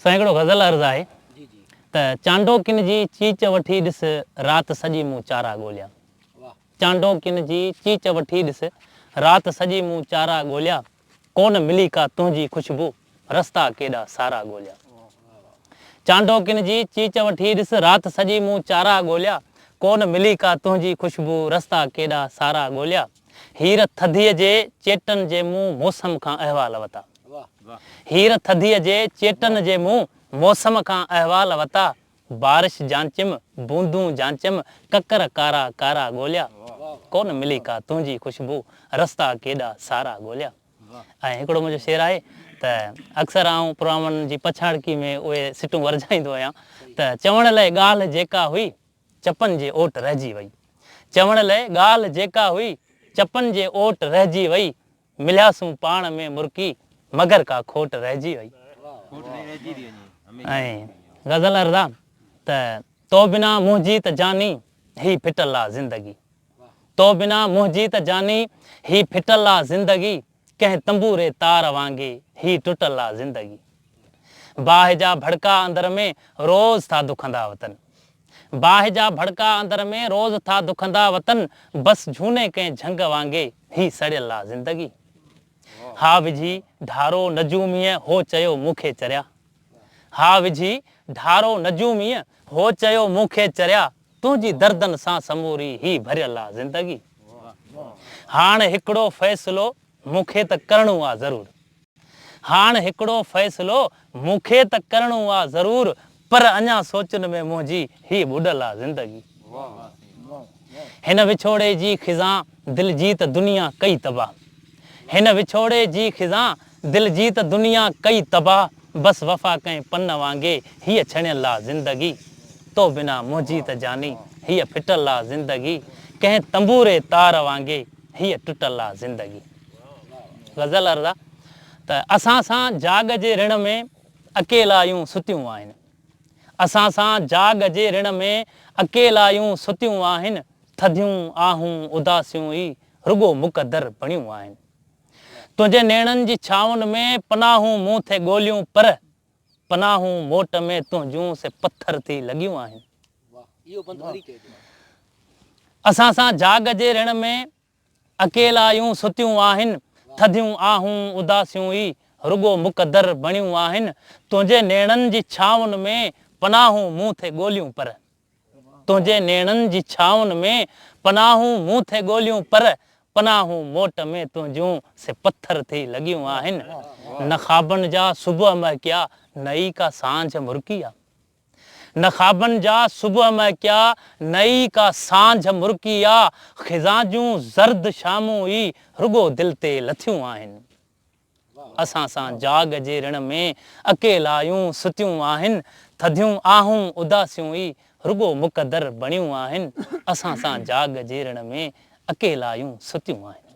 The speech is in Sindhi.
سائين هڪڙو غزل عرض آهي ته چانڊوڪين جي چيچ وٺي ڏس رات سڄي مون چارا ڳوليا چانڊوڪين جي چيچ وٺي ڏس رات سڄي مون چارا ڳوليا ڪونه ملي ڪا تنهنجي خوشبو رستا ڪيڏا سارا ڳوليا چانڊوڪين جي چيچ وٺي ڏس رات سڄي مون چارا ڳوليا ڪونه ملي ڪا تنهنجي خوشبو رستا ڪيڏا سارا ڳوليا هير ٿڌيء جي چيٽن جي مون موسم کان احوال وتا. هير ٿڌيء جي چيٽن جي مون موسم کان احوال وتا، بارش جانچيم، بوندون جانچيم، ڪڪر ڪارا ڪارا ڳوليا، ڪونه ملي ڪا تنهنجي خوشبو، رستا ڪيڏا سارا ڳوليا. ۽ هڪڙو منهنجو شعر آهي ته اڪثر آئون پروگرامن جي پڇاڙڪي ۾ اهي سٽون ورجائيندو آهيان ته چوڻ لئه ڳالهه جيڪا هئي، چپن جي اوٽ رهجي وئي. چوڻ لئه ڳالهه جيڪا هئي، چپن جي اوٽ رهجي وئي، ملياسون پاڻ ۾ مرڪي، مگر ڪا کوٽ رهجي وئي. ۽ غزل عرض آ ته تو بنا منهنجي ته جاني هي ڦٽل آ زندگي تو بنا منهنجي ته جاني هي ڦٽل آ زندگي ڪنهن تنبوري تار وانگي هي ٽٽل آ زندگي باهه جا ڀڙڪا اندر ۾ روز ٿا دکندا وتن. باهه جا ڀڙڪا اندر ۾ روز ٿا دکندا وتن بس جهوني ڪنهن جهنگ وانگي هي سڙيل آ زندگي ها وجهي ڍارو نجوميء هو چيو مون کي چريا ها وجهي ڍارو نجوميء هو چيو مون کي چريا تنهنجي دردن سان سموري هي ڀريل آ زندگي هاڻ هڪڙو فيصلو مون کي ته ڪرڻو آ ضرور. هاڻ هڪڙو فيصلو مون کي ته ڪرڻو آ ضرور پر اڃا سوچن ۾ منهنجي هي ٻڏل آ زندگي. هن وڇوڙي جي خزان دل جي ته دنيا ڪئي تباهه. هن وڇوڙي جي خزان دل جي ته دنيا ڪئي تباهه بس وفا ڪنهن پن وانگي هيء ڇڻيل آ زندگي. تو بنا منهنجي ته جاني هيء ڦٽل آ زندگي. ڪنهن تنبوري تار وانگي هيء ٽٽل آ زندگي. غزل عرض آ ته اسان سان جاڳ جي رڻ ۾ اڪيلايون ستيون آهن. اسان سان جاڳ جي رڻ ۾ اڪيلايون ستيون آهن. ٿڌيون آهون اداسيون ئي رڳو مقدر بڻيون آهن. تنهنجي نيڻن جي ڇانون ۾ پناهون مون ٿي ڳوليون پر پناهون موٽ ۾ تنهنجون سي پٿر ٿي لڳيون آهن. اسان سان جاڳ جي رڻ ۾. اڪيلايون ستيون آهن، ٿڌيون آهون اداسيون ئي رڳو مقدر بڻيون آهن، تنهنجي نيڻن جي ڇانون ۾ پناهون مون ٿي ڳوليون پر. تنهنجي نيڻن جي ڇانون ۾ پناهون مون ٿي ڳوليون پر، پناهون موٽ ۾ تنهنجون سي پٿر ٿي لڳيون آهن، نه خوابن جا صبح مهڪيا نه ئي ڪا سانجهه مرڪي آ. نه خوابن جا صبح مهڪيا، نه ئي ڪا سانجهه مرڪي آ، خزان جون زرد شامون ئي رڳو دل تي لٿيون آهن. اسان سان جاڳ جي رڻ ۾ اڪيلايون ستيون آهن، ٿڌيون آهون اداسيون ئي رڳو مقدر بڻيون آهن، اسان سان جاڳ جي رڻ ۾ اڪيلايون ستيون آهن.